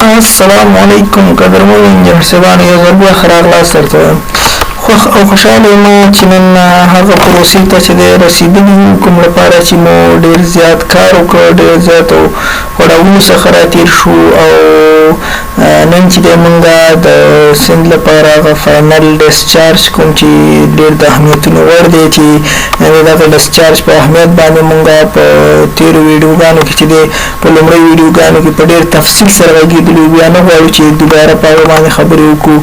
السلام علیکم قدرمن انجنیر صاحبانو، یو ځل بیا ښه راغلاست درته وایم. خوښ او خوشحاله یم چې نن هغه پروسې ته چې دی رسېدلي یو، کوم لپاره چې مو ډېر زیات کار وکړ، ډېر زیاتو پړاوونو څخه راتېر شو، او نن چې دی مونږ د سند لپاره هغه فاینل ډسچارج کوم چې ډېر د اهمیتونو وړ دی، چې دغه ډسچارج په اهمیت باندې مونږ په تېرو ویډیوګانو کې چې دی په لومړیو ویډیوګانو کې په ډېر تفصیل سره غږېدلي، بیا نه غواړو چې دوباره په هغه باندې خبرې وکړو.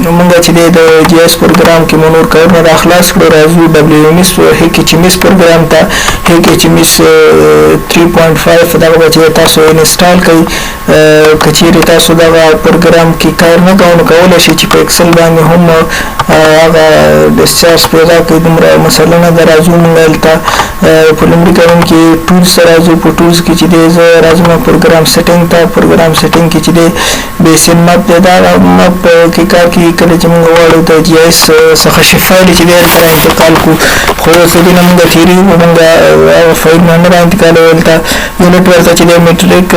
نو مونږ چې دی د جی اس پروګرام کې مو نور کارونه را خلاص کړو، راځو ډبلیو ایم اس هیک اچ ایم اس پروګرام ته. هیک اچ ایم اس 3.5 دغه به چې تاسو انسټال کړئ. که چیرې تاسو دغه پروګرام کې کار نه کوئ نو کولی شئ چې په اکسل باندې هم هغه ډسچارج پیدا کړئ، دومره مسله نه ده. راځو مونږ هلته په لومړي قدم کې ټولز ته راځو. په ټولز کې چې دی زه راځم پروګرام سیټینګ ته. پروګرام سیټینګ کې چې دی بیسن مپ دی، دا مپ کې کار کوي کله چې موږ غواړو د جی اس څخه شي فایل چې دی هلته را انتقال کړو، خو اوس د دې نه موږ تېرېږو، موږ هغه فایلونه نه را انتقالوو. هلته یونټ ورته چې دی میټریک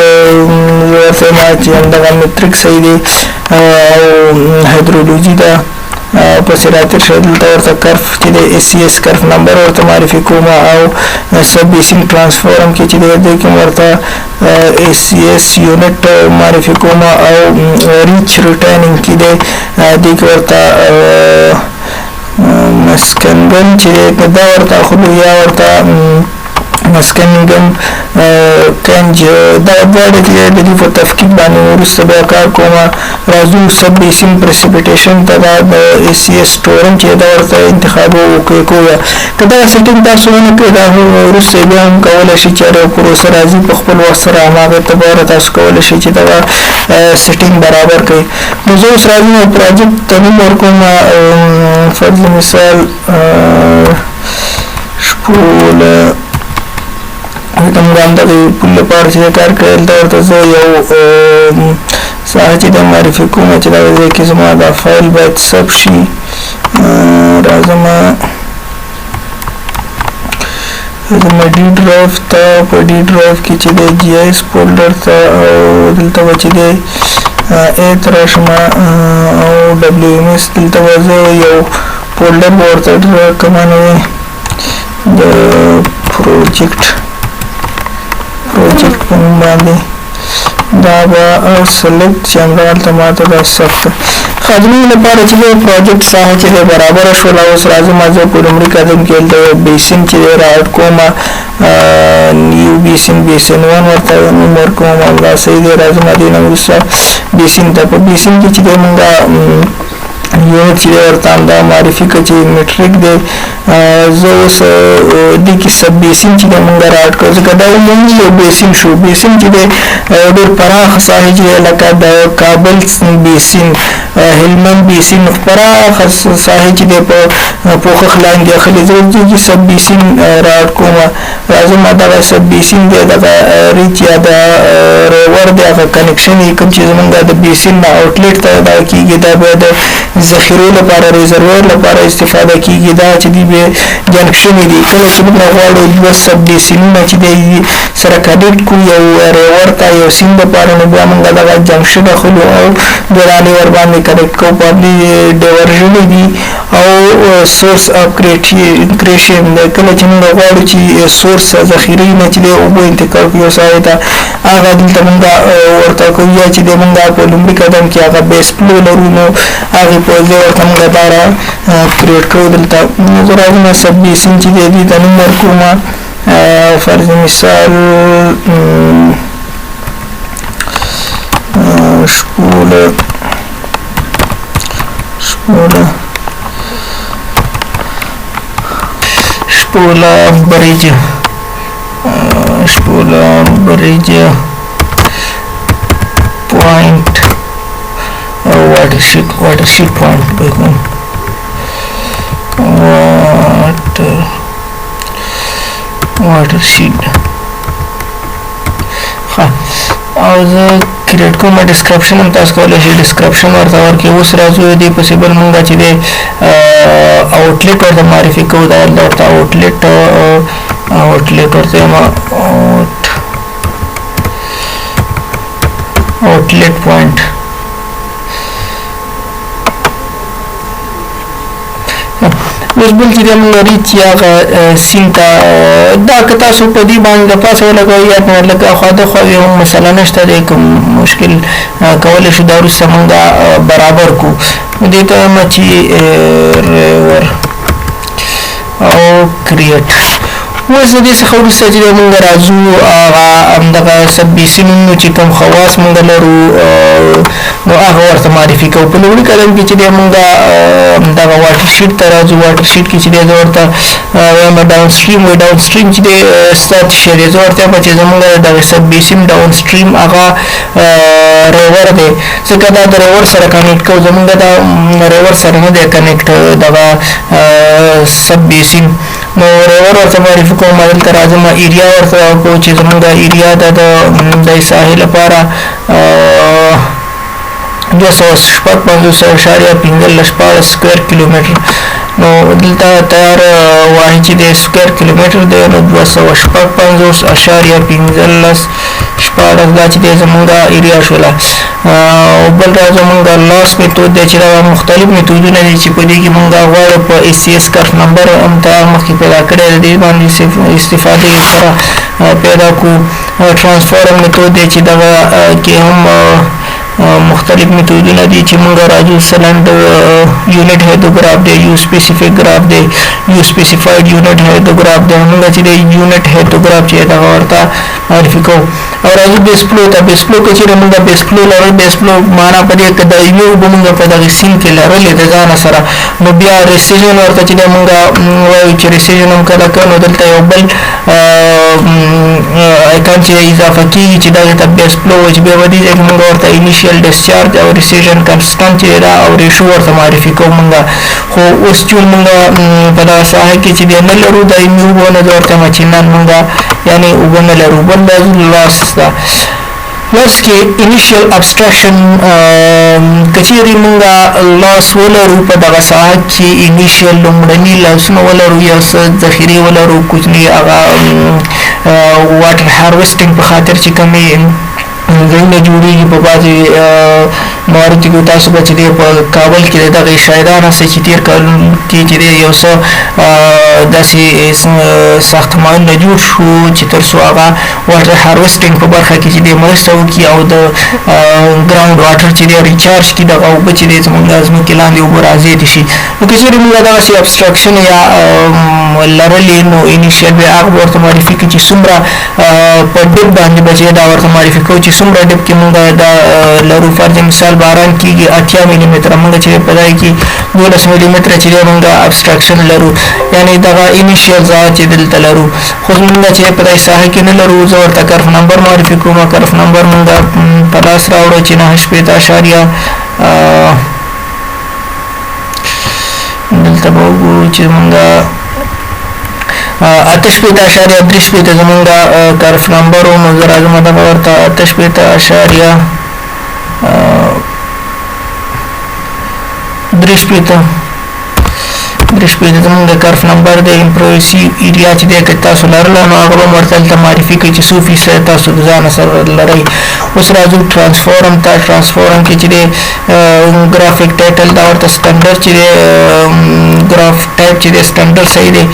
ورته ما چې همدغه میټریک صحیح دی، او هایدرولوژي ده. پسې راتېر شی، دلته ورته کرف چې دی اس سی اس کرف نمبر ورته معرفي کوم، او سب بیسینګ ترانسفورم کې چې دی دې کې ورته اس سی اس یونټ معرفي کوم، او ریچ ریټرنینګ کې دی دې کې ورته مسکنګم چې دی دا ورته اخلو، یا ورته مسکنګم کنج، دا دواړه چې د دې په تفکیک باندې وروسته بیا کار کوم. راځو سب بیسین پریسیپیټیشن ته، دا د اس سی اس ټورم چې دا ورته انتخاب وکړو. که دا سیټینګ تاسو ونه کړئ دا هم وروسته بیا هم کولی شئ چې یو پروسه راځي په خپل وخت سره هماغه اعتبار تاسو کولی شئ چې دغه سیټینګ برابر کړئ. نو زه اوس راځم او پروجیکټ ته نوم ورکوم، فرض مثال شپوله، موږ همدغې پول لپاره چې کار کړی، دلته ورته زه یو ساحه چې دی معرفي کوم چې دغه ځای کې زما دا فایل باید ثبت شي. راځم زما ډي ډرایو ته، په ډي ډرایو کې چې دی جی اس فولډر ته، او دلته به چې دی ای ته راشم او ډبلیو ایم اس، دلته به زه یو فولډر به ورته کړم نوی د پروجیکټ په نوم باندې، دا به سلیکټ چې همدغلته ما ته دا ثبت خدمې لپاره چې دی پروجیکټ ساحه چې دی برابره شوله. اوس راځم زه په لومړي قدم کې هلته یو بیسن چې دی را اډ کوم، نیو بیسن، بیسن 1 ورته نوم ورکوم، همدا صحیح دی. راځم دې نه وروسته بیسن ته. په بیسن کې چې دی مونږ یونټ چې دی ورته همدا معرفي کړه چې میټریک دی. زه اوس دې کې سب بیسن چې دی مونږ را اډ کړو، ځکه دا عمومي یو بیسن شو. بیسن چې دی ډېر پراخه ساحه چې دی لکه د کابل بیسن، هلمند بیسن، پراخه ساحه چې دی په پوښښ لاندې اخلي. زه دې کې سب بیسن را اډ کوم. راځم دغه سب بیسن دی، دغه ریچ یا د ریور دی، هغه کنکشن یې کوم چې زمونږ د بیسن نه آوټلیټ ته دا کېږي، دا بیا د ذخیرو لپاره ریزرور لپاره استفاده کېږي. دا چې دی به جنکشن دي، کله چې موږ غواړو دوه سب بیسنونه چې دی سره کنیکټ کړو یو ریور ته یو سیند لپاره، نو بیا موږ دغه جنکشن اخلو او دوه دانې ورباندې کنیکټ کوو. پبلي ډیورژن دي او سورس اف کریشن دی، کله چې موږ غواړو چې سورس ذخیرې نه چې دی اوبو انتقال کړو یو ساحې ته، هغه دلته موږ ورته کوو، یا چې دی موږ په لومړي قدم کې هغه بیس فلو لرو نو هغې په ځای ورته موږ دا را کریټ کوو. دلته زه راځم سب بیسن چې دی دې ته نوم ورکوم، فرض مثال شپوله شپوله شپوله بریج، شپوله بریج پوینټ او واټر شیټ، واټر شیټ پوینټ به کوم، واټر شیټ. ښه، او زه کریټ کوم ډسکرپشن هم تاسو کولی شئ ډسکرپشن ورته ورکړئ. اوس راځو دې پسې بل مونږ چې دی آوټلیټ ورته معرفي کوو. دا ورته آوټلیټ ورته یم، آوټ Outlet point. اوس بل چې موږ reach یا هغه سیند ته، دا که تاسو په دې باندې د پاسه ولګوئ یا په لږ اخوا د خوا وي هم مسله نشته دی، کوم مشکل کولی شو دا وروسته موږ برابر کړو. دې ته وایم چې river او create. اوس د دې څخه وروسته چې موږ راځو هغه همدغه sub basin ونو چې کوم خواص موږ لرو نو هغه ورته معرفي کوو. په لومړي قدم کې چې دی موږ همدغه watershed ته راځو. watershed کې چې دی زه ورته وایم downstream وایي. downstream چې دی ستا څه شی دی؟ زه ورته وایم چې زموږ دغه sub basin downstream هغه river دی، ځکه دا د river سره connect کوو، زموږ دا river سره نه دی connect دغه sub basin. نو river ورته معرفي کوم. دلته راځم area ورته کوو چې زموږ area د د ساحې لپاره 256.15 square کیلومتر. نو دلته تیار واحد چې دی square کیلومتر دی، نو 256.15 دا چې دی زمونږ area شوله. او بل راز زمونږ loss method دی چې دا مختلف میتودونه دي چې په دې کې مونږ غواړو په ACS curve number هم تیار مخکې پیدا کړی دی، دې باندې استفادې سره پیدا کړو. transform method دی چې دغه کې هم مختلف میتودونه دي چې مونږ راځو cylinder unit hyetograph دی، U specific graph دی، U specified unit hyetograph دی. مونږ چې دی unit hyetograph چې دغه ورته معرفي کوو. او راځو base flow ته. base flow که چېرې مونږ base flow لرو، base flow معنا په دې که دایمي اوبه مونږ په دغه سیند کې لرلې د ځانه سره، نو بیا recession ورته چې دی مونږ وایو چې recession هم کله کوو، نو دلته یو بل icon چې اضافه کېږي چې دغې ته base flow وایي، چې بیا په دې ځای کې مونږ ورته initial discharge او recession constant چې ده او ratio ورته معرفي کوو مونږ. خو اوس چې مونږ په دغه ساحه کې چې دی نه لرو دایمي اوبه، نو ورته چې نن مونږ یعنی اوبه نه لرو. بل loss ده. loss کې initial abstraction، که چیرې مونږ loss ولرو په دغه ساحه کې، initial لومړني loss ونه ولرو یا څه ذخیرې ولرو کوچني، هغه water harvesting په خاطر چې کومې ځایونه جوړیږي په بعضې مواردو کې، تاسو به چې دی په کابل کې دغه شاهدان هسې چې تېر کالونو کې چې دی یو څه داسې ساختمانونه جوړ شو چې تر څو هغه water harvesting په برخه کې چې دی مرسته وکړي او د ground water چې دی recharge کړي، دغه اوبه چې دی زموږ د ځمکې لاندې اوبه رازیاتې شي. نو که چېرې موږ دغسې abstraction یا لرلې، نو initial بیا هغه ورته معرفي کړي چې څومره په depth باندې به چې دا ورته معرفي کوو چې څومره depth کې موږ دا لرو. فرض مثال باران کېږي 80 ملي متره، موږ چې په دای کې 12 ملي متره چې موږ abstraction لرو، یعنی دغه initial ځای چې دلته لرو، خو موږ چې په دای ساحه کې نه لرو. زه ورته curve number معرفي کوم. curve number موږ په لاس راوړو چې 69 اعشاریه، دلته به وګورو چې موږ 68.63 زمونږ curve number و. نو زه راځم دغه ورته 68.63 63 زمونږ curve number دی. impervious area چې دی که تاسو لرله نو هغه به هم ورته دلته معرفي کوي چې څو فیصده تاسو د ځانه سره لرئ. اوس راځو transform ته. transform کې چې دی graphic title دا ورته standard چې دی، graph type چې دی standard صحیح دی.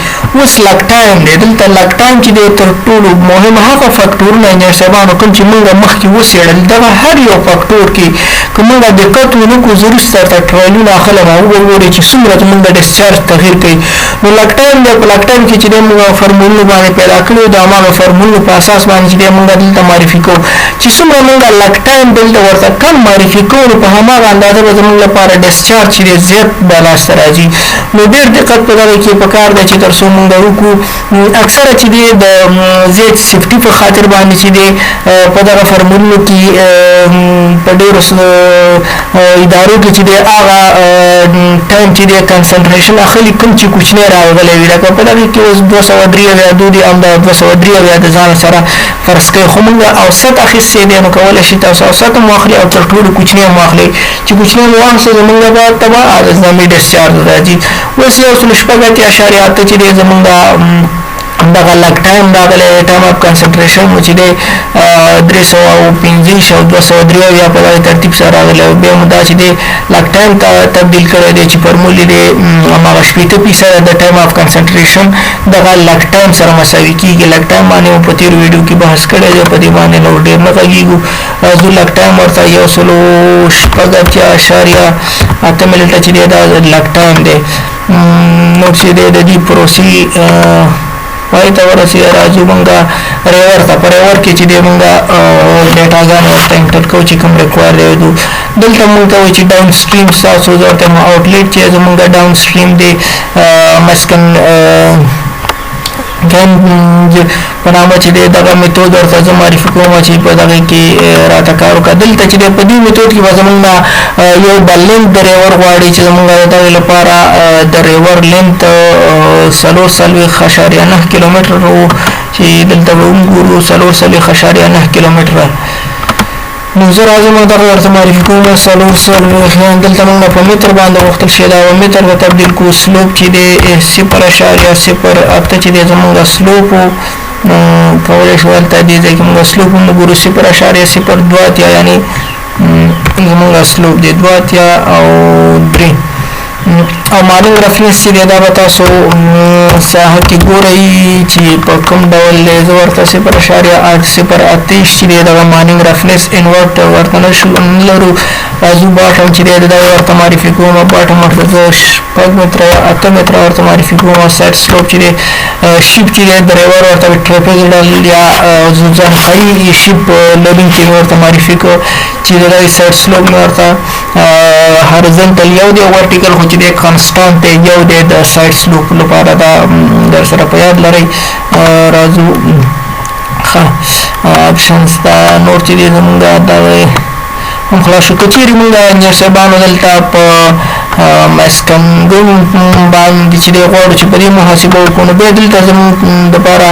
اوس lag time دی. دلته lag time چې دی تر ټولو مهم هغه فاکتورونه انجنیر صاحبانو کوم چې موږ مخکې وڅېړل، دغه هر یو فاکتور کې که موږ دقت ونه کړو، زه وروسته درته trial ونه اخلم او وګورئ چې څومره زموږ discharge تغییر کوي. نو lag time دی. په lag time کې چې دی موږ فرمولونو باندې پیدا کړو، د هماغه فرمولونو په اساس باندې چې دی موږ دلته معرفي کوو چې څومره موږ lag time دلته ورته کم معرفي کوو، نو په هماغه اندازه به زموږ لپاره discharge چې دی زیات به لاسته راځي. نو ډېر دقت په دغه کې پکار دی چې تر څو موږ وکړو. اکثره چې دی د زیات safety په خاطر باندې چې دی په دغه فرمولونو کې په ډېرو ادارو کې چې دی هغه time چې دی concentration اخلي کوم چې کوچنی راغلی وي، لکه په دغه کې اوس 273 دوی دي، همدا 273 د ځان سره فرض کوي، خو موږ اوسط اخیستی دی، نو کولی شي تاسو اوسط هم واخلئ او تر ټولو کوچنی هم واخلئ. چې کوچنی مو واخیسته زموږ به ته به عارضنامې discharge راځي. اوس 186.8 چې دی زموږ دغه log time راغلی، time of concentration مو چې دی 305 او 273 په دغه ترتیب سره راغلی. او بیا مو دا چې دی log time ته تبدیل کړی دی چې فرمول دی هماغه 60% د time of concentration دغه log time سره مساوي کیږي. log time باندې مو په تېرو ویډیو کې بحث کړی دی، په دې باندې نور ډېر نه غږېږو. راځو log time ورته 186.8 منټه چې دی دا log time دی. نور چې دی د دې پروسې پای ته ورسېده. راځو مونږه river ته. په river کې چې دی مونږه ډیټاګانې ورته enter کوو چې کوم require دی. دلته مونږ ته وایي چې down stream ستاسو ورته outlet چې زمونږ down stream دی مسکن ګن په نامه چې دی دغه میتود ورته زه معرفي کوم چې په دغه کې راته کار وکړه. دلته چې دی په دې میتود کې به زمونږ یو د length د river غواړي چې زمونږ د دغې لپاره د river length 44.9 کیلومتر و چې دلته به وګورو 44.9 کیلومتره. نو زه راځم دغه ورته معرفي کوم 44. دلته موږ په متر باندې غوښتل شوی، دا متر ته تبدیل کوو. slope چې دی 0.08 چې دی زمونږ slope و، نو کولی شو هلته دې ځای کې موږ slope هم وګورو 0.082، یعنې زمونږ slope دی 82 او 3. او Manning roughness چې دی دا به تاسو ساحه کې ګورئ چې په کوم ډول دی. زه ورته 0.8028 چې دی دغه Manning roughness invert ورته نه شو نه لرو. راځو bottom چې دی دا ورته معرفي کوم. bottom ورته زه 6 متره یا 8 متره ورته معرفي کوم. side slope چې دی shape چې دی د river ورته trapezoidal یا ځانګړي shape لرونکي ورته معرفي کو چې د دغې side slope مې ورته horizontal یو دی، vertical خو چې دی constant دی یو دی د side slope لپاره، دا در سره په یاد لرئ. راځو ښه options ته. نور چې دی زمونږ دغه هم خلاص شو. که چیرې موږ انجنیر صاحبانو دلته په مسکنګون باندې چې دی غواړو چې په دې محاسبه وکړو، نو بیا دلته زموږ دپاره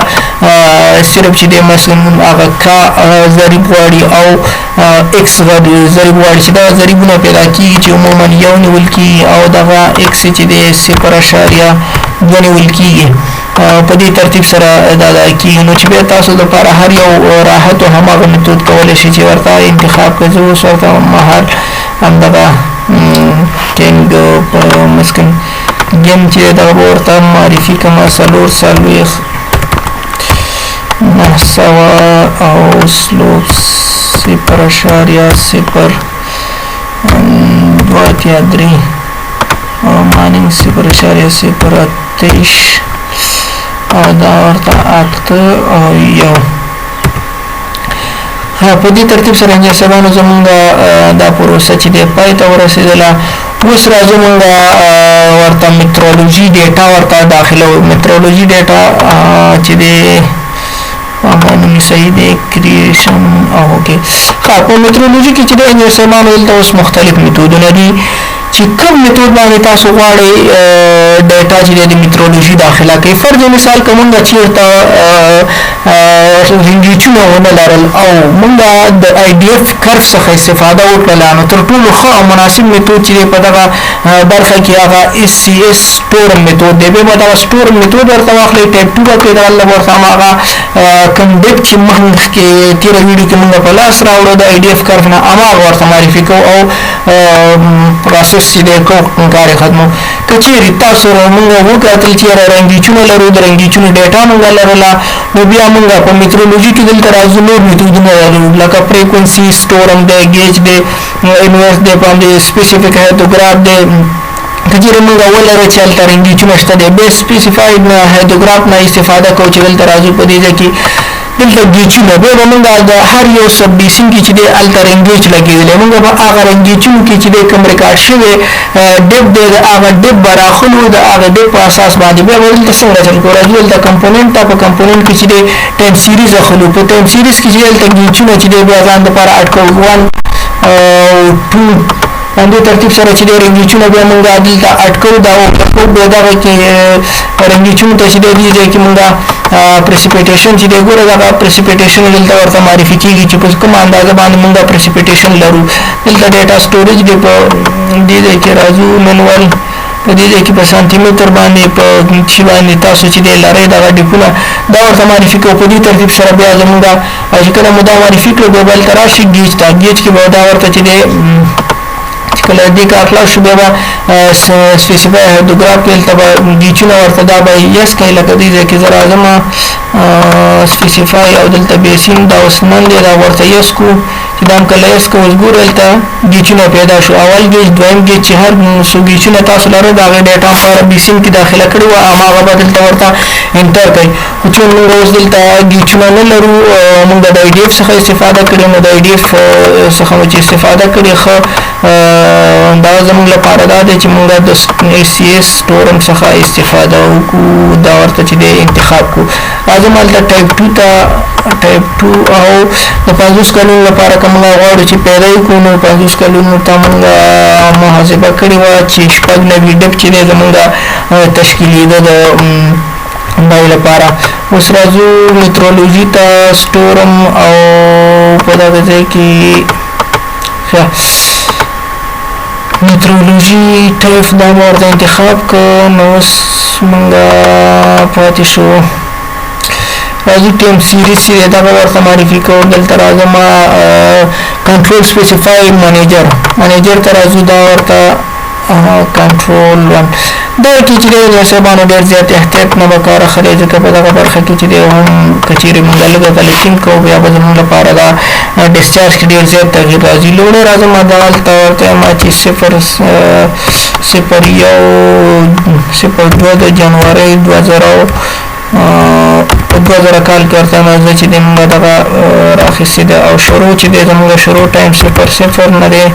صرف چې دی مثلا هغه کا ضریب غواړي او x ضریب غواړي چې دا ضریبونه پیدا کیږي چې عموما یو نیول کیږي او دغه x چې دی 0.2 نیول کیږي. په دې ترتیب سره دا دا کیږي. نو چې بیا تاسو دپاره هر یو راحت او هماغه میتود کولی شئ چې ورته انتخاب کړئ. زه اوس ورته مهال همدغه ټینګ په مسکن ګیم چې دغه به ورته معرفي کړم 44 900 او slope 0.083 او Manning 0.023 او دا ورته 8 او 1. په دې ترتیب سره انجنیر صاحبانو زمونږ دا پروسه چې دی پای ته ورسېدله. اوس راځو مونږ ورته meteorology data ورته داخلو. meteorology data چې دی نوم صحیح دی creation او okay. ښه، په meteorology کې چې دی انجنیر صاحبانو دلته اوس مختلف میتودونه دي چې کوم میتود باندې تاسو غواړئ data چې د meteorology داخله کوي. فرض مثال که مونږ چیرته rain gauge ونه ونه لرل او مونږ د IDF curve څخه استفاده وکړله، نو تر ټولو ښه او مناسب میتود چې په دغه برخه کې هغه SCS storm method دی. بیا به دغه storm method ورته واخلئ، type 2 به کړئ، دغه ورته هماغه کوم depth چې مخکې تېره ویډیو کې مونږ په لاس راوړو د IDF curve نه هماغه ورته معرفي کوو او process چې دی کوو کار یې ختمو. که چیرې تاسو مونږ وکتل چې rain gauge ونه لرو، د rain gauge ونو data مونږ لرله، نو بیا مونږ په meteorology کې دلته راځو نور میتودونه لرو لکه frequency storm دی، gauge دی، inverse دی، په همدې specific hyetograph دی. که چیرې مونږ ولرو چې هلته rain gauge ونه شته دی، بیا specified نه hyetograph نه استفاده کوو چې دلته راځو په دې ځای کې دلته gauge ونه بیا به مونږ د هر یو sub basin کې چې دی هلته rain gauge لګېدلی، مونږ به هغه rain gauge ونو کې چې دی کوم ریکارډ شوی depth دی د هغه depth به راخلو، د هغه depth په اساس باندې بیا به دلته څنګه چل کوو. راځو دلته component ته، په component کې چې دی time series اخلو، په time series کې چې دلته gauge ونه چې دی بیا ځان دپاره add کوو 1 او 2 همدې ترتیب سره چې دی rain gauge ونه بیا مونږ دلته add کوو. دا کوو بیا دغه کې rain gauge ونو ته چې دی دې ځای کې مونږ precipitation چې دی ګوره دغه precipitation دلته ورته معرفي کیږي چې په کومه اندازه باندې مونږ precipitation لرو. دلته data storage دی، په دې ځای کې راځو manual په دې ځای کې په سانتي متر باندې په چې باندې تاسو چې دی لرئ دغه ډیپونه دا ورته معرفي کوو. په دې ترتیب سره بیا زمونږ چې کله مو دا معرفي کړو بیا به هلته راشي ګیج ته، ګیج کې به دا ورته چې دی چې کله دې کار خلاص شو بیا به سپیسیفای هایدروګراف کې هلته به ګیچونه ورته دا به یس کوي. لکه دې ځای کې زه راځم سپیسیفای او دلته بیسین دا اوس نن دی، دا ورته یس کو چې دا هم کله یس کو اوس ګورو هلته ګیچونه پیدا شو، اول ګیج دویم ګیج چې هر څو ګیچونه تاسو لرئ د هغې ډیټا لپاره بیسین کې داخله کړې وه هماغه به دلته ورته انټر کوي. خو چون موږ اوس دلته ګیچونه نه لرو، موږ د آی ډي اف څخه استفاده کړې، نو د آی ډي اف څخه مو چې استفاده کړې ښه دا زموږ لپاره دا دی چې موږ د ای سی اس سټورم څخه استفاده وکړو، دا ورته چې دی انتخاب کړو. راځم هلته ټایپ 2 ته، ټایپ 2 او د 50 کلونو لپاره که موږ غواړو چې پیدا یې کړو نو 50 کلونو ته موږ محاسبه کړې وه چې 96 ډب چې دی زموږ تشکیلېده د دغې لپاره. اوس راځو میترولوژي ته، سټورم او په دغه ځای کې ښه میترولوژي ټایپ دا مو ورته انتخاب کړو. نو اوس موږ پاتې شو راځو ټایم سیریز چې دی دغه ورته معرفي کوو. دلته راځم کنټرول سپیسیفای منیجر، منیجر ته راځو، دا ورته کنټرول 1 دا کې چې دی نو صاحبانو ډېر زیات احتیاط نه به کار اخلي، ځکه په دغه برخه کې چې دی هم که چېرې موږ لږه غلطي هم کوو بیا به زموږ لپاره دا ډسچارج کې ډېر زیات تغییر راځي. لومړی راځم دغلته ورته یم چې 0 0 1 0 2 د جنورۍ 2000 کال کې ورته اندازه چې دی موږ دغه راخیستې ده او شروع چې دی زموږ شروع ټایم 0 0 نه دی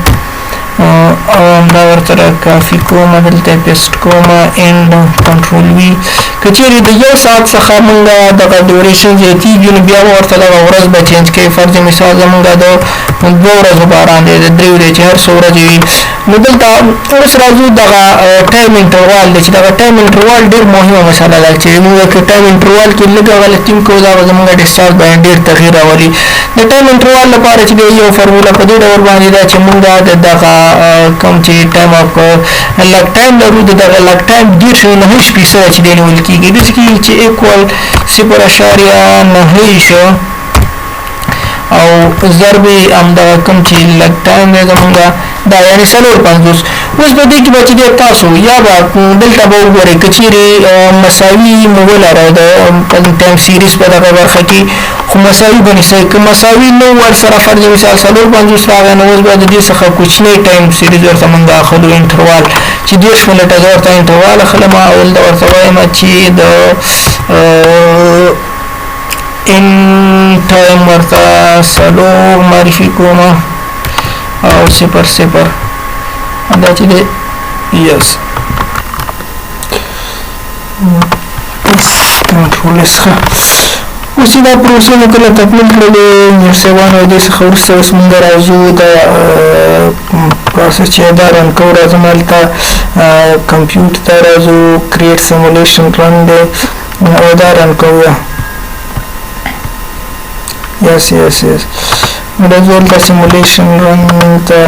او همدا ورته را کافي کوم، دلته پیسټ کوم اند کنټرول وي. که چېرې د یو ساعت څخه موږ دغه ډیوریشن زیاتېږي نو بیا به ورته دغه ورځ به چینج کوي. فرض مثال زموږ د 2 ورځو باران دی، د 3 دی چې هر څو ورځې وي. نو دلته اوس راځو دغه ټایم انټروال دی چې دغه ټایم انټروال ډېر مهمه مسله ده چې موږ که ټایم انټروال کې لږه غلطي هم کوو دا به زموږ ډسچارج باندې ډېر تغییر راولي. د ټایم انټروال لپاره چې دی یو فرموله په دې ډول باندې ده چې موږ د دغه کوم چې ټایم اف لګ ټایم لرو د دغه لګ ټایم 39% چې دی نیول کېږي، داسې کېږي چې ایکوال 0.9 او ضرب همدغه کوم چې لګ ټایم دی زمونږ دا یعنې 54. اوس په دې کې به چې دی تاسو یا به دلته به وګورئ که چېرې مساوي مو ولره د ټایم سیریز په دغه برخه کې، خو مساوي به نیسئ، که مساوي نه ورسره فرض مثال 54 راغی نو اوس به د دې څخه کوچنی ټایم سیریز ورته موږ اخلو انټروال چې 30 منټه زه ورته انټروال اخلم او دلته ورته وایم چې د ان ټایم ورته 4 معرفي کوم او 0 0 دا چې دی یس کنټرول اس. ښه اوس چې دا پروسه مو کله تکمیل کړلې نو صاحبانو دې څخه وروسته اوس موږ راځو دا پروسس چې دا رن کوو. راځم هلته کمپیوټر ته راځو، کریټ سیمولیشن رن دی او دا رن کوو. یس یس یس راځو هلته سیمولیشن رن ته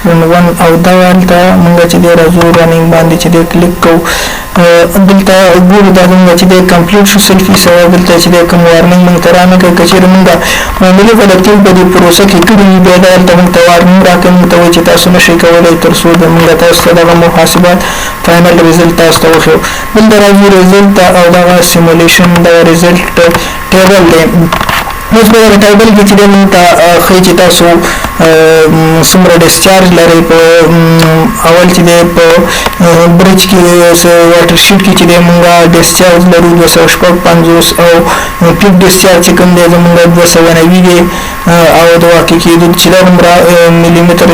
رن 1 او دا هلته موږ چې دی راځو رنینګ باندې چې دی کلیک کوو. دلته ګورو دا زموږ چې دی کمپلیټ شو 100%. دلته چې دی کوم وارنینګ موږ ته رانه کړ، که چېرې موږ معمولي غلطي په دې پروسه کې کړې وي بیا دا هلته موږ ته وارنینګ راکوي، موږ ته وایي چې تاسو نه شئ کولی تر څو د موږ تاسو ته دغه محاسبات فاینل ریزلټ تاسو ته وښیو. دلته راځو ریزلټ ته او دغه سیمولیشن دغه ریزلټ ټیبل دی. اوس په دغه ټیبل کې چې دی موږ ته ښیي چې تاسو څومره ډسچارج لرئ. په اول چې دی په برج کې واټر شیټ کې چې دی موږ ډسچارج لرو 256 او پیک ډسچارج چې کوم دی زموږ 290 دی او د واقع کېدو چې دا دومره ملي متر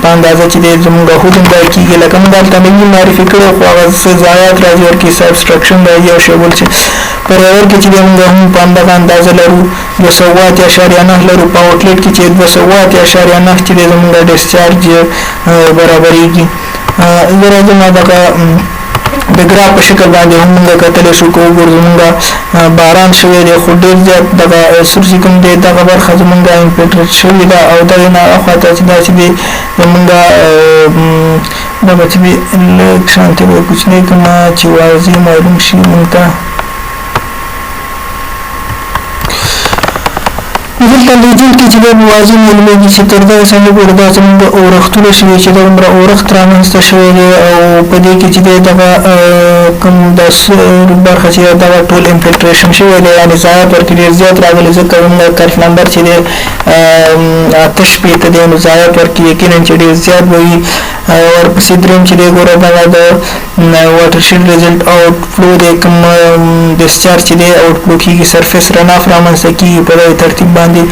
په اندازه چې دی زموږ حجم دا کېږي. لکه موږ هلته نوي معرفي کړی خو هغه څه ضایعات راځي ورکې سبسټرکشن راځي او شی بل چې په ریور کې چې دی موږ هم په همدغه اندازه لرو 280.9 لرو. په آوټلیټ کې چې 280.9 چې دی زموږ ډسچارج برابرېږي. زه راځم دغه د ګراف په شکل باندې هم موږ کتلی شو. که وګورو زموږ باران شوی دی خو ډېر زیات دغه سور چې کوم دی دغه برخه زموږ انفلټریټ شوې ده او دغې نه اخوا ته چې داسې دی زموږ دا به چې لږ شانتې به کوچنی کړم چې واضح معلوم شي موږ ته. دلته لیدل کې چې دا واضح معلومېږي چې تر دغه څنډې پورې دا زموږ اورښتونه شوي چې دغومره اورښت رامنځته شوی دی، او په دې کې چې دی دغه کوم د برخه چې دغه ټول انفلټریشن شوی دی، یعنې ضایعات ورکې ډېر زیات راغلي، ځکه زموږ کرف نمبر چې دی 68 دی، نو ضایعات ورکې یقینا چې ډېر زیات به وي. ورپسې دریم چې دی ګوره دغه د واټر شیډ ریزلټ اوټ فلو دی، کوم ډسچارج چې دی اوټ فلو کېږي، سرفیس رن اف رامنځته کېږي. په دغه ترتیب باندې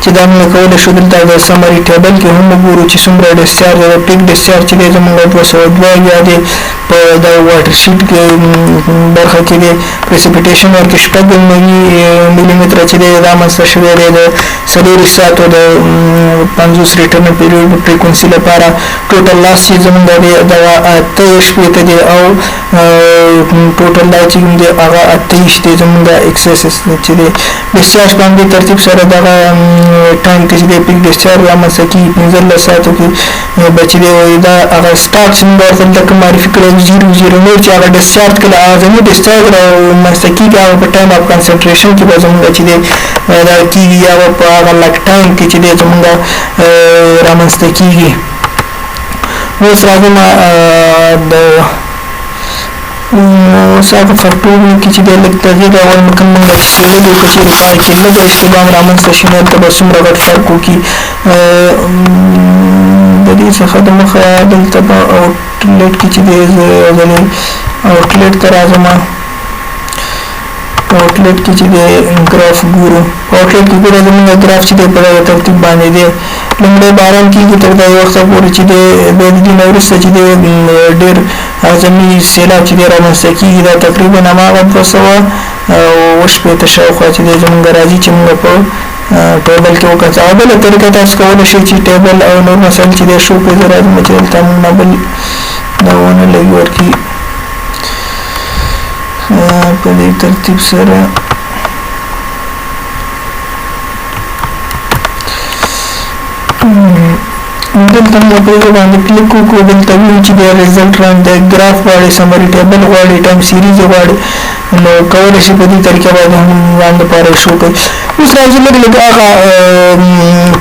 چې دا موږ کولی شو دلته د سمري ټیبل کې هم وګورو چې څومره ډسچارج دی. پیک ډسچارج چې دی زموږ 202 دی په د واټر شیډ کې برخه کې دی. پریسیپیټیشن ورکې 96 ملي متره چې دی رامنځته شوی دی د 24 ساعتو د 50 ریټرن پیریډ فریکونسي لپاره. ټوټل لاس چې زموږ دی دغه 68 دی، او ټوټل دا چې کوم دی هغه 28 دی زموږ اکسس چې دی. ډسچارج په همدې ترتیب سره دغه ټایم کې چې دی پیک ډسچارج رامنځته کېږي 15 ساعتو کې به چې دی دا هغه سټاک چې موږ ورته دلته کوم معرفي کړی 0 0 9 چې هغه ډسچارج کله اعظمي ډسچارج رامنځته کېږي، هغه په ټایم اف کنسنټریشن کې به زموږ چې دی دا کېږي، یا به په هغه lag time کې چې دی زموږ رامنځته کېږي. اوس راځم د اوس هغه فکټورونو کې چې دی لږ تغییر راوړم، کوم موږ چې څېړلي، که چېرې په هغې کې لږه اشتباه هم رامنځته شي نو هلته به څومره غټ فرق وکړي. د دې څخه د مخه دلته په آوټلیټ کې چې دی زه یو ځلې آوټلیټ ته راځم. په آوټلیټ کې چې دی ګراف ګورو، په آوټلیټ کې ګوره زموږ ګراف چې دی په دغه ترتیب باندې دی. لومړی باران کېږي تر دغه وخته پورې چې دی، بیا د دې نه وروسته چې دی ډېر اعظمي سیلاب چې دی رامنځته کېږي. دا تقریبا هماغه 260 شاوخوا چې دی زموږ راځي چې موږ په ټیبل کې وکتل. او بله طریقه تاسو کولی شئ چې ټیبل او نور مسایل چې دی شو کړئ. زه راځم چې دلته موږ نه بل دا ونه لګي ورکړي په دې ترتیب سره. دلته موږ په دې باندې کلیک وکړو، دلته وینو چې د ریزلټ رن دی، ګراف غواړي، سمري ټیبل غواړي، ټایم سیریز غواړي، نو کولی شي په دې طریقه باندې هم ځان دپاره شو کوي. اوس راځو لږ لږ هغه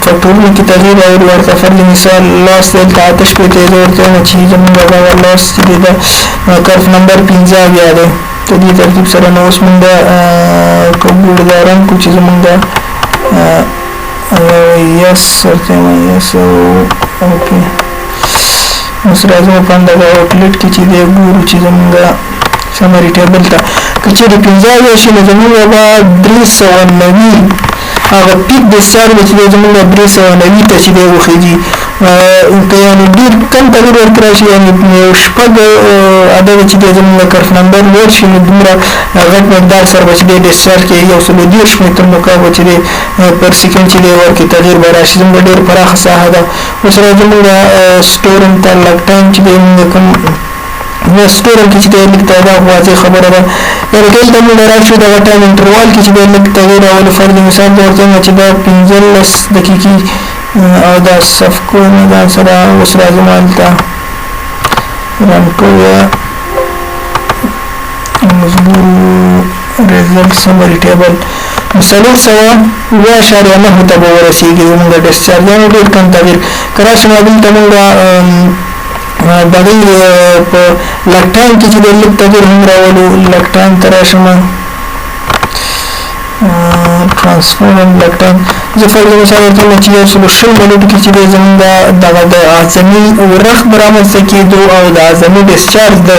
فکټورونو کې تغییر راوړو ورته. فرض مثال لاس دلته 68 زه ورته وایم چې زموږ دغه لاس چې دی د کرف نمبر 75 دی په دې ترتیب سره. نو اوس موږ که وګورو دا رن کړو چې زموږ یس ورته وایم، یس او اوکې. اوس راځو په همدغه آوټلیټ کې چې دی ګورو چې زموږ سمري ټیبل ته که چېرې 75 شي، نو زموږ به 390 هغه پیک ډسچارج به چې دی زموږ 390 ته چې دی وخېږي. که یعنې ډېر کم تغییر ورکړی شي، یعنې یو شپږ عدد چې دی زموږ کرف نمبر لوړ شي، نو دومره غټ مقدار سره به چې دی ډسچارج کې 130 متر مکعب چې دی پر سیکنډ چې دی ورکې تغییر به راشي. زموږ ډېر پراخه ساحه ده. اوس راځو موږ سټورم ته. lag time چې دی موږ کوم سټورم کې چې دی لږ دا واضح خبره ده، یعنې دلته موږ راشو دغه ټایم انټروال کې چې دی لږ تغییر راولو. فرض مثال زه ورته وایم چې دا 15 دقیقې او دا صف کوم ځان سره. اوس راځم هلته رن کوو، اوس ګورو ریزلټ سمري ټیبل، 407.9 ته به ورسېږي زموږ ډسچارج، یعنې ډېر کم تغییر. که راشم دلته موږ دغې په lag time کې چې د لږ تغییر هم راولو، lag time ته راشم، ټرانسفورم lag time، زه فرض مثال ورته وایم چې 120 منټو کې چې دی زموږ دغه د اعظمي ورښت د رامنځته کېدو او د اعظمي ډسچارج د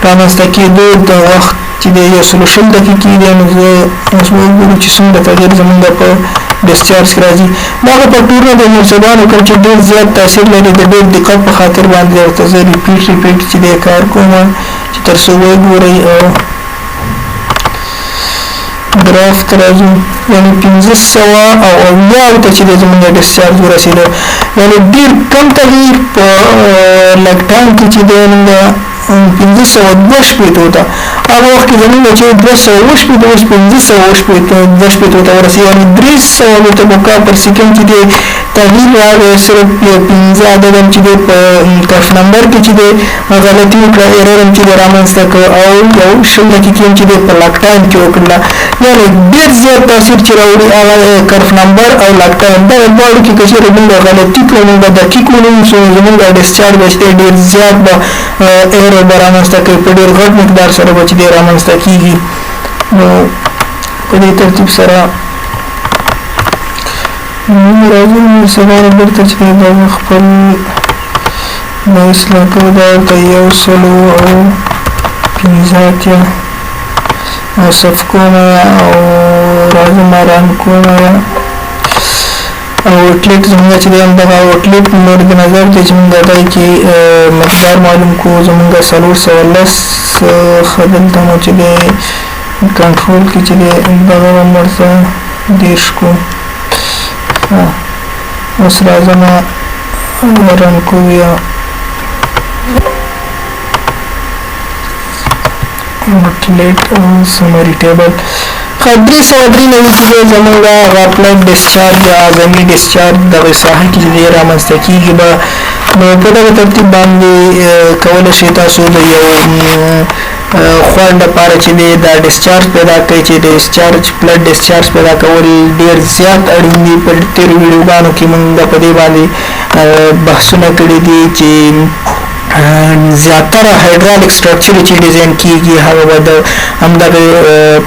رامنځته کېدو د وخت چې دی 120 دقیقې دی. نو زه اوس وګورو چې څومره تغییر زموږ په ډسچارج کې راځي. دغه فکټورونه د محاسبانو کوم چې ډېر زیات تاثیر لري، د ډېر دقت په خاطر باندې ورته زه ریپیټ ریپیټ چې دی کار کوم چې تر څو وګورئ. او ګراف ته راځو، یعنې 570 ته چې دی زموږ ډسچارج ورسېده، یعنې ډېر کم تغییر په lag time کې چې دی موږ 562 ته، هغه وخت کې زموږ چې 260، اوس 562 ته ورسېد، یعنې 300 متر مکعب پر سیکنډ چې دی تغییر راغی، صرف یو 5 عدد هم چې دی په کرف نمبر کې چې دی غلطي وکړه، error هم چې دی رامنځته کړ، او یو 20 دقیقې هم چې دی په lag time کې وکړله. یعنې ډېر زیات تاثیر چې راوړي هغه کرف نمبر او lag time، دغه دواړو کې که چېرې موږ غلطي کړو، موږ دقیق ونه اوسو، زموږ discharge به چې دی ډېر زیات به error به رامنځته کوي، په ډېر غټ مقدار سره به چې دی رامنځته کېږي. نو په دې ترتیب سره موږ راځو سبا بیرته چې دی دغه خپل د اصلاح کوو، دا ورته 185 او save کوم او راځم run کوم. او outlet زمونږ چې دی همدغه outlet مورد نظر دی چې مونږ دی کې مقدار معلوم کړو، زمونږ 410. ښه، دلته مو چې دی کنټرول کې چې دی دغه به مو ورته 30 کړو. اوس راځم run کوو یا outlet او summary table. ښه، 393 چې دی زمونږ هغه flood discharge یا اعظمي discharge دغې ساحه کې چې دی رامنځته کېږي به. نو په دغه ترتیب باندې کولی شئ تاسو د یو خوړ لپاره چې دی دا discharge پیدا کوي، چې discharge flood discharge پیدا کول ډېر زیات اړین دي. په تېرو ویډیوګانو کې مونږ په دې باندې بحثونه کړي دي چې زیاتره hydraulic structure چې design کیږي هغه به د همدغه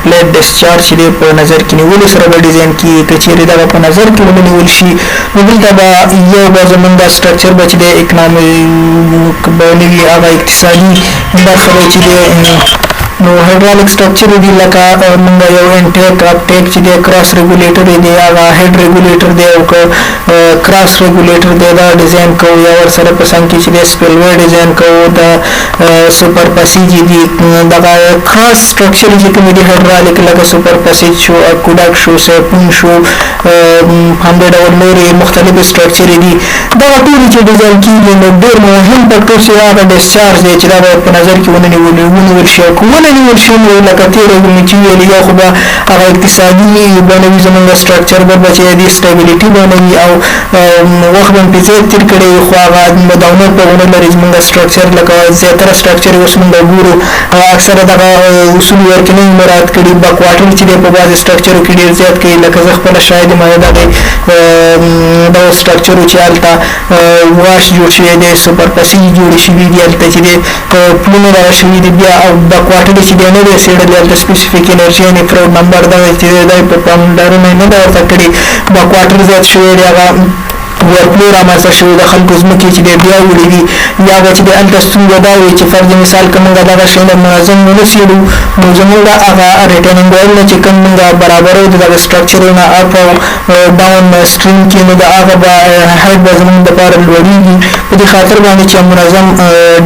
flood discharge چې دی په نظر کې نیولو سره به design کیږي. که چیرې دغه په نظر کې ونه نیول شي نو دلته به یو به زمونږ structure به چې دی economic به نه وي، هغه اقتصادي برخه به چې دی. نو hydraulic structure دی لکه مونږ یو intake uptake چې دی، cross regulator دی، هغه head regulator دی او که cross regulator دی دا design کوو، یا ورسره په څنګ کې چې دی spillway design کوو، د super passage دي، دغه cross structure چې کوم دي هایدرالک لکه super passage شو، aqueduct شو، سیپون شو، همدې ډول نورې مختلفې structure دي، دغه ټولې چې design کېږي نو ډېر مهم فکټور چې هغه discharge دی چې دا باید په نظر کې ونیول شي. او که ونه نیول شي نو لکه تېره مې چې ویل، یو خو به هغه اقتصادي به نه وي زمونږ structure به چې دي stability به نه وي او وخت به پې زیات تېر کړی وي، خو هغه مداومت به ونه لري زمونږ structure. لکه زیاتره structure اوس مونږ ګورو اکثره دغه اصول ورکې نه وي مراعات کړي، backwater چې دی په بعضې structure و کې ډېر زیات کوي. لکه زه خپله شاهد یم دغې دغه structure و چې هلته wash جوړ شوی دی، super passage جوړې شوي دي، هلته چې دی پلونه دغه شوي دي، بیا او backwater چې دی نه دی څېړلی، هلته specific energy یعنې Froude number دغه چې دی دی په پاملرنه یې نه ده ورته کړې، backwater زیات شوی دی، هغه overflow رامنځته شوې د خلکو ځمکې چې دی بیا وړي دي، یا به چې دی هلته ستونزه دا وي چې فرض مثال که موږ دغه شیونه منظم ونه څېړو نو زموږ هغه retaining wall نه چې کوم موږ برابرو د دغه structure نه up او down stream کې، نو د هغه به height به زموږ دپاره لوړېږي، په دې خاطر باندې چې منظم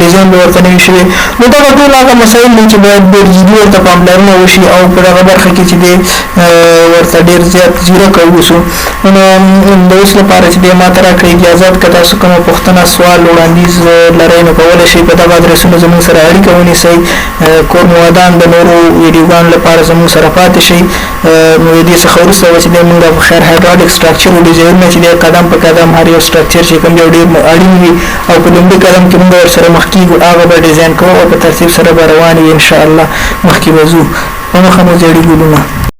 design به ورته نه وي شوی. نو دغه ټول هغه مسایل دي چې باید ډېر جدي ورته پاملرنه وشي او په دغه برخه کې چې دی ورته ډېر زیات ځیرک اوسو. نو د اوس لپاره چې دی ما ته راکړئ اجازت، که تاسو کومه پوښتنه، سوال، وړاندیز لرئ نو کولی شئ په دغه ادرسونو زموږ سره اړیکه ونیسئ. کور مو ودان، د نورو ویډیوګانو لپاره زموږ سره پاتې شئ. نو د دې څخه وروسته به چې دی موږ په خیر hydraulic structure او ډیزاینونه چې دی قدم په قدم هر یو structure چې کوم یو ډېر اړین وي او په لومړي قدم کې موږ ورسره مخ کېږو هغه به design کوو او په ترتیب سره به روان وي انشاءالله. مخکې به ځو، په مخه مو زیړي ګلونه.